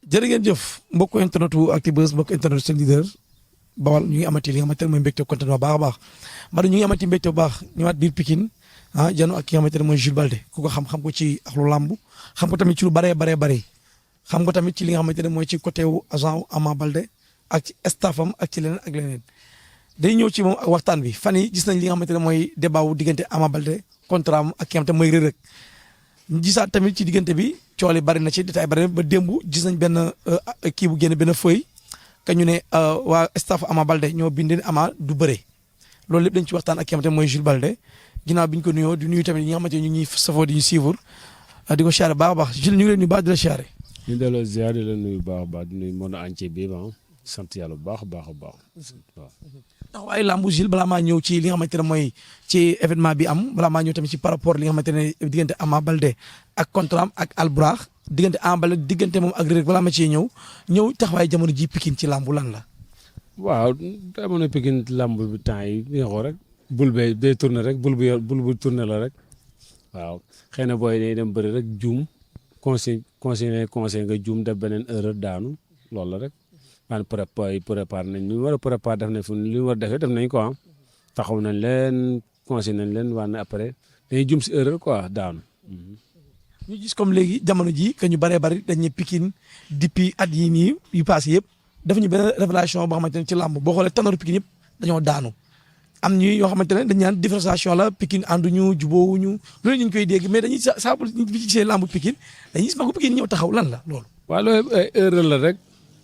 jërë ngeen jëf mbokku internetu Actubuzz mbokku internetu seen leader Bawal ñu ngi amati li nga xamante ne mooy mbégte kontaan bu baax a baax Mbadou ñu ngi amati mbégte bu baax ñëwaat biir Pikine jano ak ki nga xamante ne mooy Jules Baldé ku ko xam ko ci axlu làmb xam ko tamit ci lu baree xam ko tamit ci li nga xamante ne mooy ci côté wu agent Ama Baldé ak ci staffam ak ci leneen ak leneen day ñëw ci moom ak waxtaan bi fan yi gis nañ li nga xamante ne mooy débat wu diggante Ama Baldé contrat am ak ki nga xamante ne mooy Reug Reug ñu gisaat tamit ci diggante bi cool yi bari na ci détail bari na ba démb gis nañ benn kii bu génn benn feuille que ñu ne waa staff Ama Baldé ñoo bindee Ama du bëre loolu lépp dañ ci waxtaan ak ki nga xamante ne mooy Jules Baldé ginnaaw bi ñu ko nuyoo di nuyu tamit ñi nga xamante ne ñu ngi safoo di ñu suivre di ko siyaare baax a baax Jules ñu ngi leen nuyu baax di la siyaare. ñu delloo ziar di la nuyu baax a baax di nuyu monde entier bi sant yàlla bu baax a baax a baax waaw. ndax waaye lambu Jules balaa maa ñëw ci li nga xamante ne mooy ci événement bi am balaa maa ñëw tamit ci par rapport li nga xamante ne diggante Ama Baldé ak contrat am ak Albourakh diggante Ama Baldé diggante moom ak Reug Reug balaa ma ciy ñëw taxawaay jamono ji Pikine ci lambu lan la. waaw jamono Pikine lamb bi temps yi bi nga xool rek bul bee day tourné rek bul bu tourné la rek waaw xëy na booy day dem bëri rek juum conseil nga juum def beneen erreur daanu loolu la rek. man préparé nañ ñu war a préparé def nañ fu li ñu war a defee def nañ ko taxaw nañ leen conseil nañ leen waaye après dañuy jum si erreur quoi daanu. ñu gis comme léegi jamono ji que ñu bëree bëri dañ ne Pikine depuis at yii nii yu passé yëpp dafa ñu benn révélation boo xamante ne ci làmb boo xoolee tanoor Pikine yëpp dañoo daanu am ñi yoo xamante ne dañ naan différenciation la Pikine ànduñu jubóowuñu loolu ñu ngi koy dégg mais dañuy saa bu ñu gisee làmb Pikine dañuy gis magu Pikine ñëw taxaw lan la loolu. waaw loolu ay erreur la rek.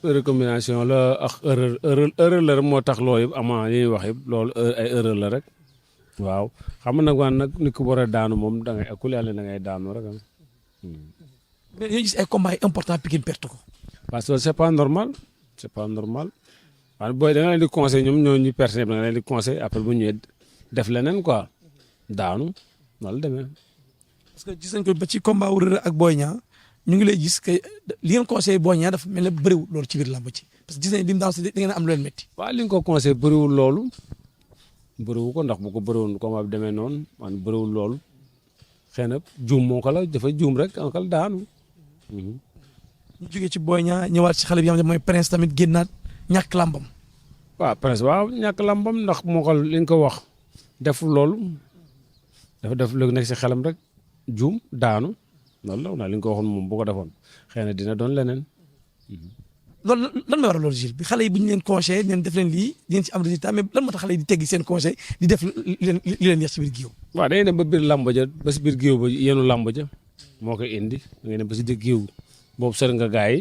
recommandation la ak erreur la rek moo tax loolu yëpp Ama li ñuy wax yëpp loolu ay erreur la rek waaw xam nag waan nag ni ko war a daanu moom da ngay akul yàlla da ngay daanu rek mais ñoo gis ay combats yi important Pikine perte ko. parce que c'est pas normal waaye booy da nga leen di conseil ñoom ñoo ñu perte da nga leen di conseil après bu ñëwee def leneen quoi daanu loolu demee. parce que gis nañ ko ba ci combat wu Reug Reug ak Boy Niang ñu ngi lay gis que li ngeen conseillé Boy Niang dafa mel ne bëriwul loolu ci biir làmb ci parce que gis nañ lim daaw si da ngeen am lu leen métti. waaw li nga ko conseillé bëriwul loolu bëriwu ko ndax bu ko bëriwoon combat bi demee noonu man bëriwul loolu xëy na juum moo ko la dafa juum rek ankal daanu. ñu jógee ci Boy Niang ñëwaat ci xale bi nga xam ne mooy Prince tamit génnaat ñàkk làmbam. waaw Prince waaw ñàkk làmbam ndax moo ko li nga ko wax deful loolu dafa def lu nekk si xelam rek juum daanu. loolu la li nga ko waxoon moom bu ko defoon xëy na dina doon leneen. loolu lan may waral loolu Jules bi xale yi bu ñu leen conseillé leen def leen lii di ngeen ci am résultat mais lan moo tax xale yi di teggi seen conseil di def li leen yeex ci biir géew. waaw dañuy dem ba biir làmb ja ba si biir géew ba yenu làmb ja moo koy indi da ngay dem ba si biir géew boobu sori nga gaa yi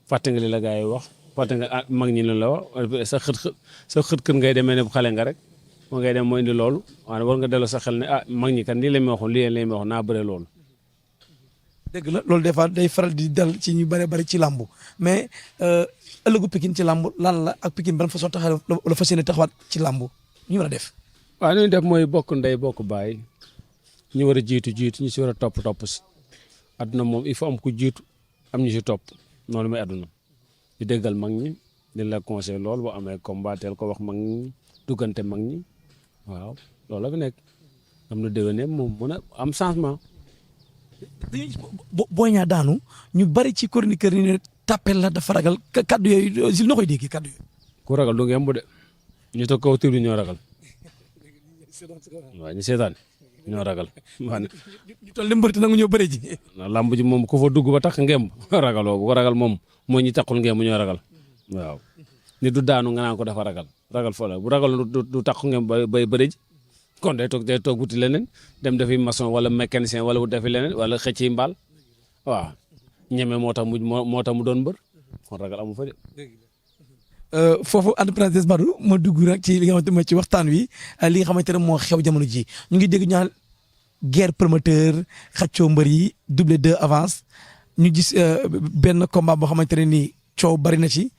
fàtte nga li la gaa yi wax fàtte nga mag ñi la wax sa xët kër ngay demee ne xale nga rek moo ngay dem moo indi loolu waaye war nga delloo sa xel ne mag ñi kan lii la may waxoon lii la may waxoon naa bëre loolu. dëgg la loolu des fois day faral di dal ci ñu bari ci làmb mais ëllëgu Pikine ci làmb lan la ak Pikine ban façon taxaw la fas yéene taxawaat ci làmb ñu war a def. waaw li ñu def mooy bokk ndey bokk baay ñu war a jiitu ñu si war a topp si adduna moom il faut am ku jiitu am ñu si topp noonu mooy adduna di déggal mag ñi di la conseil loolu boo amee combat teel ko wax mag ñi duggante mag ñi waaw loolu la fi nekk am na déwén moom mën a am changement. dañuy Boy Niang daanu ñu bari ci chroniqueur yi ne tàppel la dafa ragal kaddu yooyu Jules noo koy déggee kaddu yooyu. ku ragal du ngeen bu de ñu toog kaw tribune ñoo ragal waaw ñu seetaan ñoo ragal. ñu toll ni mbërte nangu ñoo bëri ji. lamb ji moom ku fa dugg ba tax ngemb ragaloo bu ko ragal moom moo ñu taxul ngemb ñoo ragal waaw nit du daanu nga naan ko dafa ragal fo la bu ragal du taxu ngemb bay bëri ji kon day toog wuti leneen dem defi maçon wala mécanicien wala bu defi leneen wala xëcc mbaal waaw ñeme moo tax mu doon mbër kon ragal amu fa de. foofu entreprise Badou ma dugg rek ci li nga xamante ne ci waxtaan wi li nga xamante ne moo xew jamono ji ñu ngi dégg ñaan guerre promoteur xaccoo mbër yi double 2 avance ñu gis benn combat boo xamante ne nii coow bari na ci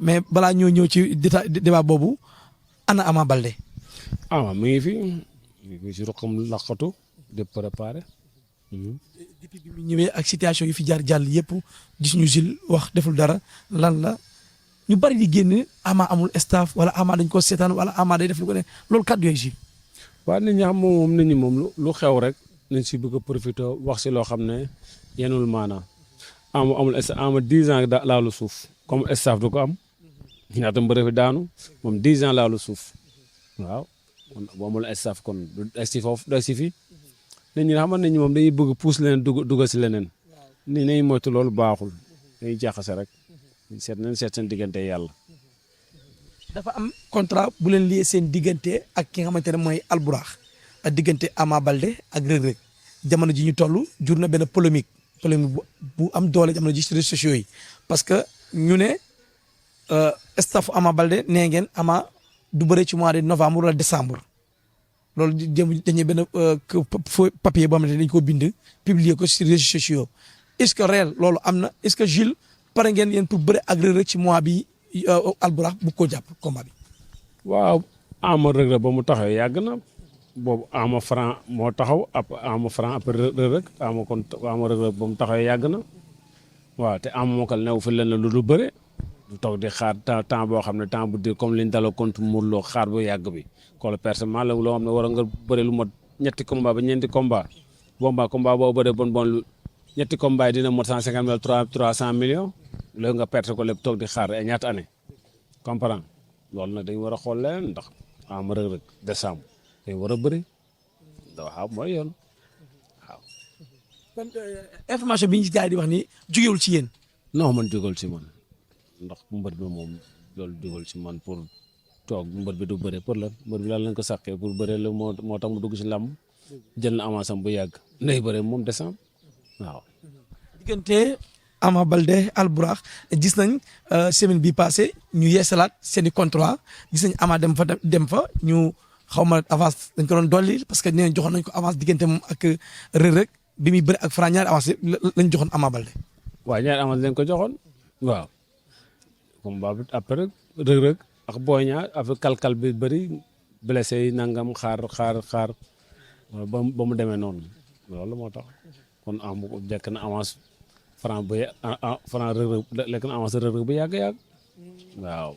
mais balaa ñoo ñëw ci débat boobu ana Ama Baldé. mi ngi fi mi ngi si roqam laqatu de préparé. depuis bi mu ñëwee ak situation yi fi jàll yëpp gis ñu Jules wax deful dara lan la. ñu bari di génn Ama amul staff wala Ama dañ ko seetaan wala Ama day def lu ko ne loolu kàddu yooyu si. waaw nit ñi xam moom nit ñi moom lu xew rek nañ si bëgg a profité wax si loo xam ne yenul maanaam amul ama 10 ans laalu suuf comme staff du ko am ñaata mbër fi daanu moom 10 ans laalu suuf waaw kon bu amul staff kon du egsi foofu du egsi fii nit ñi xam nañ moom dañuy bëgg puus leneen dugg si leneen nit ñi moytu loolu baaxul dañuy jaxase rek seet seen diggante yàlla. dafa am contrat bu leen lié seen diggante ak ki nga xamante ne mooy Albourakh ak diggante Ama Baldé ak Reug Reug jamono ji ñu toll jur na benn polémique bu am doole jamono ji ci réseaux sociaux yi parce que ñu ne staff Ama Baldé nee ngeen Ama du bëre ci mois de novembre wala décembre loolu dañuy benn papier boo xamante ne dañu ko bind publier ko sur réseaux sociaux est-ce que réel loolu am na est-ce que Jules pare ngeen yéen pour bëre ak Reug Reug ci mois bi Albourakh bu ko jàpp combat bi. waaw Ama Reug Reug ba mu taxaw yàgg na boobu Ama Franc moo taxaw Ama Franc après Reug Reug Ama Reug Reug ba mu taxaw yàgg na waaw te Ama moo ko new fi leen la lu bëre du toog di xaar temps boo xam ne temps bu dir comme liñ daloo contre Modou Lo xaar bu yàgg bi koola personnellement la loo xam ne war nga bëre lu mot ñetti combat ba ñeenti combat combat boo bëre bon ñetti combat yi dina mot 150 millions 300 millions léegi nga perte ko lépp toog di xaar ay ñaata année comprendre loolu nag dañu war a xool leen ndax Ama Reug Reug décembre dañu war a bëri waaw mooy yoon waaw. kon information bi ñu gars yi di wax ni jugewul ci yéen. non man jógal ci man ndax mbër bi moom loolu jógal ci man pour toog mbër bi du bëre pour lan mbër bi lan lañ ko sàqee pour bëre la moo tax mu dugg ci làmb jël na avance am bu yàgg nay bëre moom décembre waaw. diggante Ama Baldé Albourakh gis nañ semaine bi passé ñu yeesalaat seen i contrat gis nañ Ama dem fa ñu xaw ma avance dañ ko doon dolli parce que nee nañ joxoon nañ ko avance diggante moom ak Reug Reug bi muy bëri ak Franc ñaari avance lañ joxoon Ama Baldé. waaw ñaari avance lañ ko joxoon waaw combat bi après Reug Reug ak Boy Niang avec kalkal bi bëri blessé yi nangam xaar ba mu demee noonu loolu moo tax kon am jekk na avance Franc bu Franc Reug Reug lekk na avance Reug Reug bu yàgg waaw.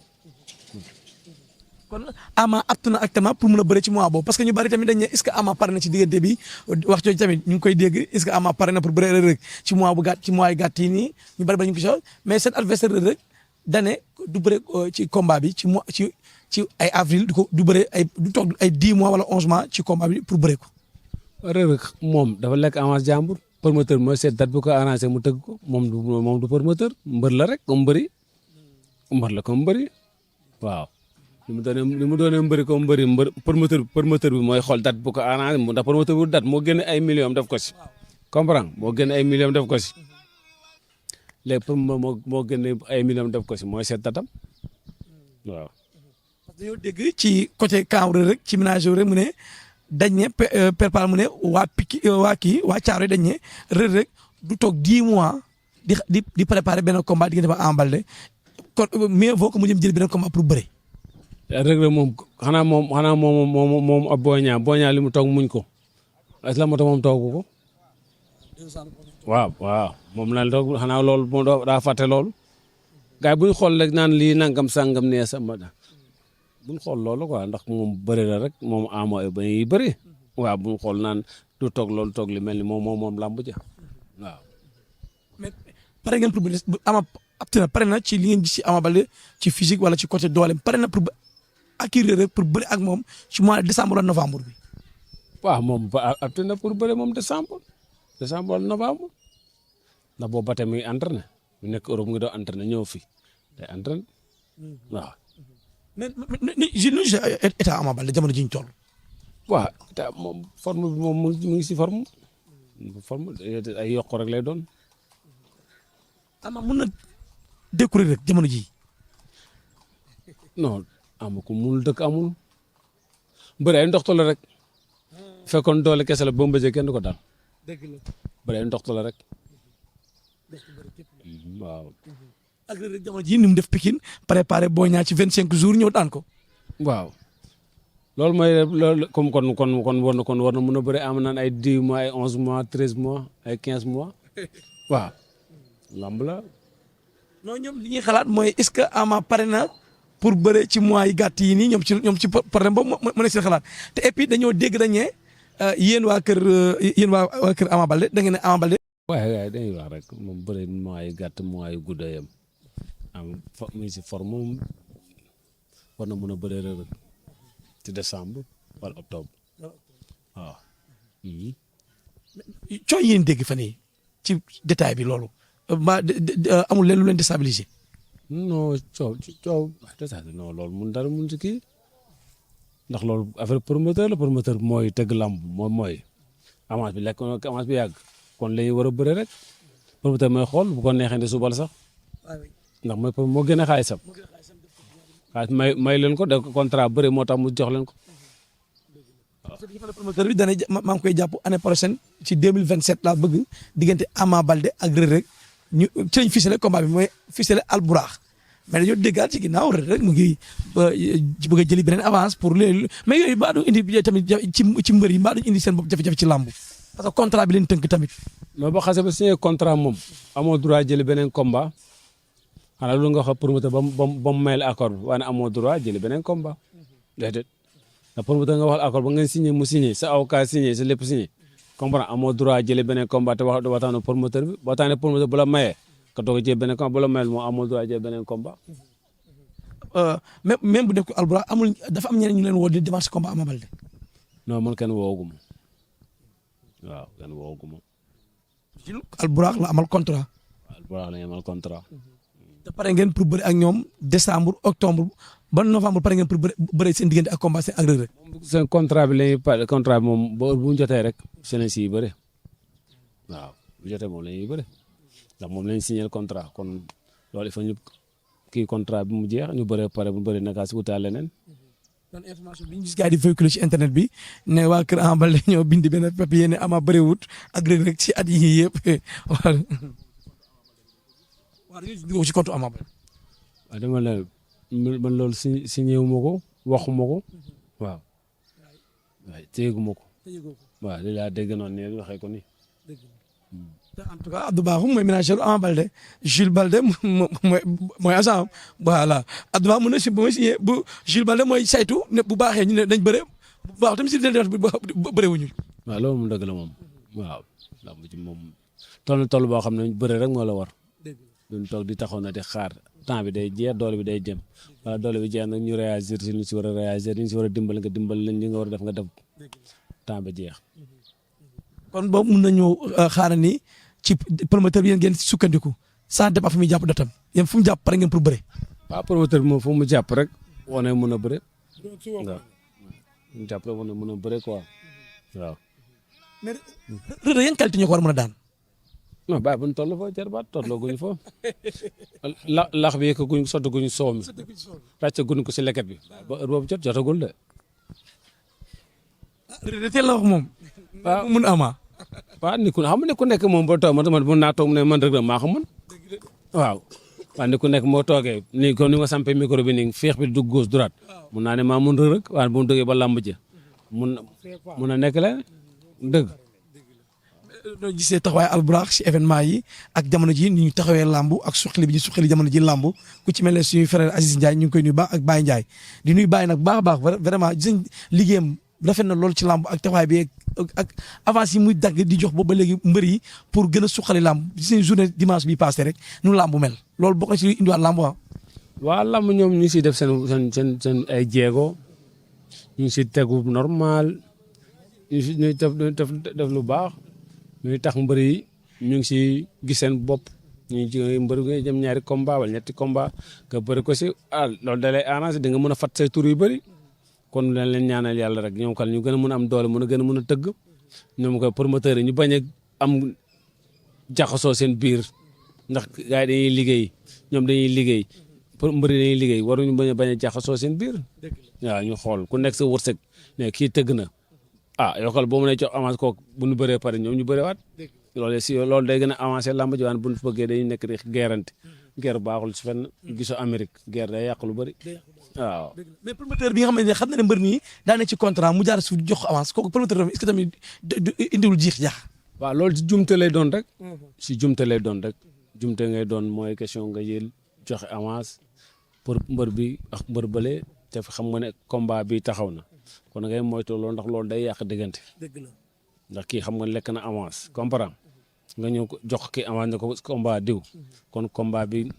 kon Ama apte na actuellement pour mun a bëre ci mois boobu parce que ñu bari tamit dañ ne est-ce que Ama pare na ci diggante bi wax jooju tamit ñu ngi koy dégg est-ce que Ama pare na pour bëre Reug Reug ci mois bu gàtt ci mois yu gàtt yi nii ñu bari ba ñu ko soxla mais seen adversaire Reug Reug dane du bëre ci combat bi ci mois ci ay avril du bëre du toog ay 10 mois wala 11 mois ci combat bi pour bëre ko. Reug Reug moom dafa lekk avance jàmbur promoteur mooy seet date bu ko arrangé mu tëgg ko moom du promoteur mbër la rek comme mbëri mbër la comme mbëri waaw. li mu doonee mbëri comme mbëri promoteur bi mooy xool date bu ko arrangé ndax promoteur bu date moo génne ay millions def ko si comprendre moo génne ay millions def ko si léegi moo génne ay millions def ko si mooy seet datam waaw. parce que dañoo dégg ci côté camp Reug Reug ci ménage rek mu ne dañ ne perpal mu ne waa Thiaroye dañ ne Reug Reug du toog 10 mois di préparer benn combat diggante ba Ama Baldé kon mieux vaut que mu jëm jël benn combat pour bëre. Reug Reug moom xanaa moom ab Boy Niang li mu toog muñ ko est-ce que la moo tax moom toogu ko waaw moom la toog xanaa loolu moo daa fàtte loolu gars yi bu ñu xool rek naan lii nangam sangam nee sama bu ñu xool loolu quoi ndax moom bëri la rek moom Ama ba yi bëri waaw bu ñu xool naan du toog loolu toog li mel ni moom làmb ja waaw. mais pare ngeen pour Ama apte na pare na ci li ngeen gis ci Ama Baldé ci physique wala ci côté doole pare na pour acquérir rek pour bëri ak moom ci mois de décembre wala novembre bi. waaw moom apte na pour bëri moom décembre wala novembre ndax boobu ba tey mi ngi entraîné mu nekk Europe mu ngi doon entraîné ñëw fii day entraîné waaw. mais état Ama Baldé jamono ji ñu toll. waaw état moom forme bi moom mu ngi si forme ay yokk rek lay doon. Ama mun na découvrir rek jamono ji non ama ko munul dëkk amul bëri ay ndoxtu la rek fekkoon doole kese la ba mu bëjee kenn du ko daal bëri ay ndoxtu la rek waaw. ak rek jamono ji ni mu def Pikine préparé Boy Niang ci 25 jours ñëw daan ko. waaw loolu mooy loolu comme kon war na mun a bëri am naan ay 10 mois ay 11 mois 13 mois ay 15 mois waaw lamb la. non ñoom li ñuy xalaat mooy est-ce que Ama pare na pour bëre ci mois yi gàtt yi nii ñoom ci problème boobu mën na si xalaat te et puis dañoo dégg dañ ne yéen waa kër Ama Baldé da ngeen ne Ama Baldé waaye dañuy wax rek moom bëri mois yu gàtt mois yu gudd yam am mu ngi si forme moom war na mën a bëri rek ci décembre wala octobre waaw. cooy yéen dégg fan yii ci détail bi loolu mbaa amul leen lu leen déstabiliser. non coow non loolu mun dara mun si kii ndax loolu affaire promoteur la promoteur mooy tëgg lamb moom mooy avance bi lekk avance bi yàgg kon la ñuy war a bëre rek promoteur mooy xool bu ko neexee ne subal sax ndax moo gën a xaalisam xaalis may leen ko da contrat bëre moo tax mu jox leen ko. promoteur bi dana maa ngi koy jàpp année prochaine ci 2027 laa bëgg diggante Ama Baldé ak Reug Reug ñu ci lañ ficelé combat bi mooy ficelé Alburax mais dañoo déggaat ci ginnaaw rek mu ngi bëgg a jëli beneen avance pour léegi mais yooyu mbaa du indi tamit ci mbër yi mbaa duñ indi seen bopp jafe-jafe ci làmb parce que contrat bi leen tënk tamit. mais boo xasee ba signé contrat moom amoo droit jëli beneen combat xanaa lu nga wax promoteur ba mu may la accord bi waaye amoo droit jëli beneen combat déedéet ndax promoteur nga wax accord ba ngeen signé mu signé sa avocat signé sa lépp signé comprendre amoo droit jëli beneen combat te waxtaanoo promoteur bi waxtaanee promoteur bu la mayee. ka doog a jël beneen combat bu la mayal moom amul droit jël beneen combat. même bu def ko Alburax amul dafa am ñeneen ñu leen woo di démarche combat Ama Baldé. non man kenn woogu ma waaw kenn woogu ma. Alburax la amal contrat. Alburax la ñu amal contrat. te pare ngeen pour bëri ak ñoom décembre octobre ba novembre pare ngeen pour bëri seen diggante ak combat seen ak Reug Reug. seen contrat bi la ñuy pare contrat bi moom bu ñu jotee rek seen si bëri waaw bu jotee moom la ñuy bëri. ndax moom lañ signé contrat kon loolu il faut ñu kii contrat bi mu jeex ñu bëree pare bu bëree naka si wutaal leneen. kon information bi ñu gis gars yi di véhiculer ci internet bi ne waa kër Ama Baldé ñoo bind benn papier ne Ama bëriwut ak Reug Reug ci at yii yëpp waaw. waaw dañuy dugg ci compte Ama Baldé. waaw dama la man loolu signé wu ma ko waxuma ko waaw waaye téyegu ma ko waaw li laa dégg noonu nii waxee ko nii. en tout cas Abdou Bakhoum mooy ménageur Ama Baldé Jules Baldé mooy agent voilà Abdou Bakhoum mën na si bu ma signé bu Jules Baldé mooy saytu ne bu baaxee ñu ne dañ bëre bu baax tamit si dina bu bëre wuñu. waaw loolu moom dëgg la moom waaw ndax bu ci moom toll boo xam ne bëre rek moo la war duñ toog di taxaw na di xaar temps bi day jeex doole bi day jëm wala doole bi jeex nag ñu réagir si ñu si war a réagir ñu si war a dimbal nga dimbal lañ li nga war a def nga def temps bi jeex. kon boobu mun nañu xaaral ni ci promoteur bi yéen ngeen sukkandiku sans débat fu muy jàpp datam yéen fu mu jàpp pare ngeen pour bëre. waaw promoteur bi moom fu mu jàpp rek wane mën a bëre waaw mu jàpp rek wane mën a bëre quoi waaw. mais Reug Reug yan qualité ñoo ko war a mën a daan. non bàyyi bu ñu toll foofu jarbaat tolloo guñ foofu lax bi yëkk guñ sotti guñ soow mi ràcc guñ ko si leket bi ba heure boobu jotagul de. Reug Reug teel la wax moom. waaw mun Ama. waaw ni ku xam ne ku nekk moom boo toog man mën naa toog ne man Reug Reug maa ko mën waaw waaw ni ku nekk moo toogee nii comme ni nga sampee micro bi nii féex bi dugg gauche droite mun naa ne maa mun Reug Reug waaye bu mu duggee ba làmb ja mun a nekk leen dëgg. noo gisee taxawaay Alburax ci événement yi ak jamono ji ni ñu taxawee làmb ak suqali bi ñu suqali jamono ji làmb ku ci mel ne suñu frère Aziz Ndiaye ñu ngi koy nuyu baax ak Baye Ndiaye di nuyu Baye nag baax a baax vraiment gis nañ liggéeyam rafet na loolu ci làmb ak taxawaay bi ak avance yi muy dagg di jox boobu ba léegi mbër yi pour gën a suqali làmb gis nañ journée dimanche bi passé rek nu làmb mel loolu bokk na ci indiwaat làmb waaw. waaw làmb ñoom ñu ngi siy def seen ay jéego ñu ngi siy tegu normal ñu ngi siy def lu baax. ñuy tax mbër yi ñu ngi si gis seen bopp ñu ngi ci mbër yi jëm ñaari combat wala ñetti combat nga bëri ko si loolu da lay arrangé di nga mën a fat say tur yu bëri kon dañ leen ñaanal yàlla rek ñoom kal ñu gën a mën a am doole mën a gën a mën a tëgg ñoom koy promoteur yi ñu bañ a am jaxasoo seen biir ndax gars yi dañuy liggéey ñoom dañuy liggéey pour mbër yi dañuy liggéey waruñu bañ a jaxasoo seen biir waaw ñu xool ku nekk sa wërsëg ne kii tëgg na yokkal boo mënee jox avance kooku bu ñu bëree pare ñoom ñu bëreewaat loolu day gën a avancé làmb ji waan bu ñu bëggee dañuy nekk di guerrante guerre baaxul si fenn gisoo Amérique guerre day yàq lu bëri waaw. mais promoteur bi nga xam na ne mbër mi daa ne ci contrat mu jaar suuf jox ko avance kooku promoteur est-ce que tamit indiwul jiix jaax. waaw loolu si jumte lay doon rek. si jumte lay doon rek jumte ngay doon mooy question nga jël joxe avance pour mbër bi ak mbër bële te xam nga ne combat bi taxaw na. kon ngay moytu loolu ndax loolu day yàq diggante ndax kii xam nga lekk na avance comprendre nga ñëw ko jox ki avant ne ko combat diw kon combat bi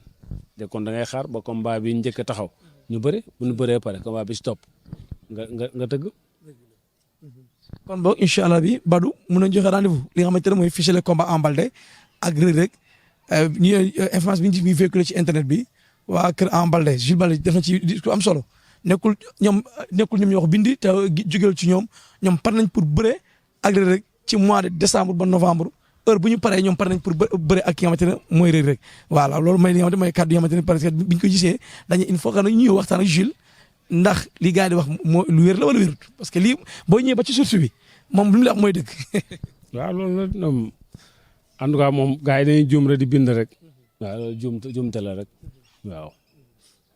de kon da ngay xaar ba combat bi njëkk a taxaw ñu bëre bu ñu bëree pare combat bi si topp nga tëgg. kon boog incha allah bi Badou mun nañu joxe rendez-vous li nga xamante ne mooy ficeler combat Ama Baldé ak Reug Reug ñu information bi ñu véhiculé ci internet bi waa kër Ama Baldé Jules Baldé def na ci ku am solo nekkul ñoom ñoo ko bindi te jógeel ci ñoom par nañ pour bëre ak Reug Reug ci mois de décembre ba novembre heure bu ñu paree ñoom par nañ pour bëre ak ki nga xamante ne mooy Reug Reug voilà loolu mooy li nga xamante mooy kàddu yi nga xamante ne parce que biñ ko gisee dañuy il faut que ñu ñëw waxtaan ak Jules ndax li gars yi di wax moo lu wér la wala wérut parce que lii boo ñëwee ba ci source bi moom lu mu la wax mooy dëgg. waaw loolu la ñoom en tout cas moom gars yi dañuy juum rek di bind rek waaw loolu juumte la rek waaw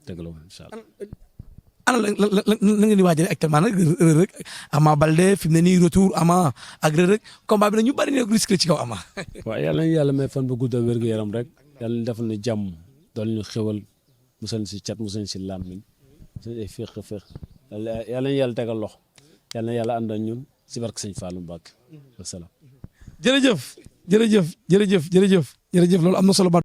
dëgg la incha allah. ana la ngeen di waajale actuellement nag Reug Reug Ama Baldé fi mu ne nii retour Ama ak Reug Reug combat bi nag ñu bari ne risque ci kaw Ama. waaw yàlla nañu yàlla may fan bu gudd wér gu yaram rek yàlla ñu defal ñu jàmm dool ñu xewal musal si cat musal si làmmiñ musal ay féex yàlla nañu yàlla tegal loxo yàlla na yàlla ànd ak ñun si barke sëñ Fallou Mbacke wasalaam. jërëjëf loolu am na solo ba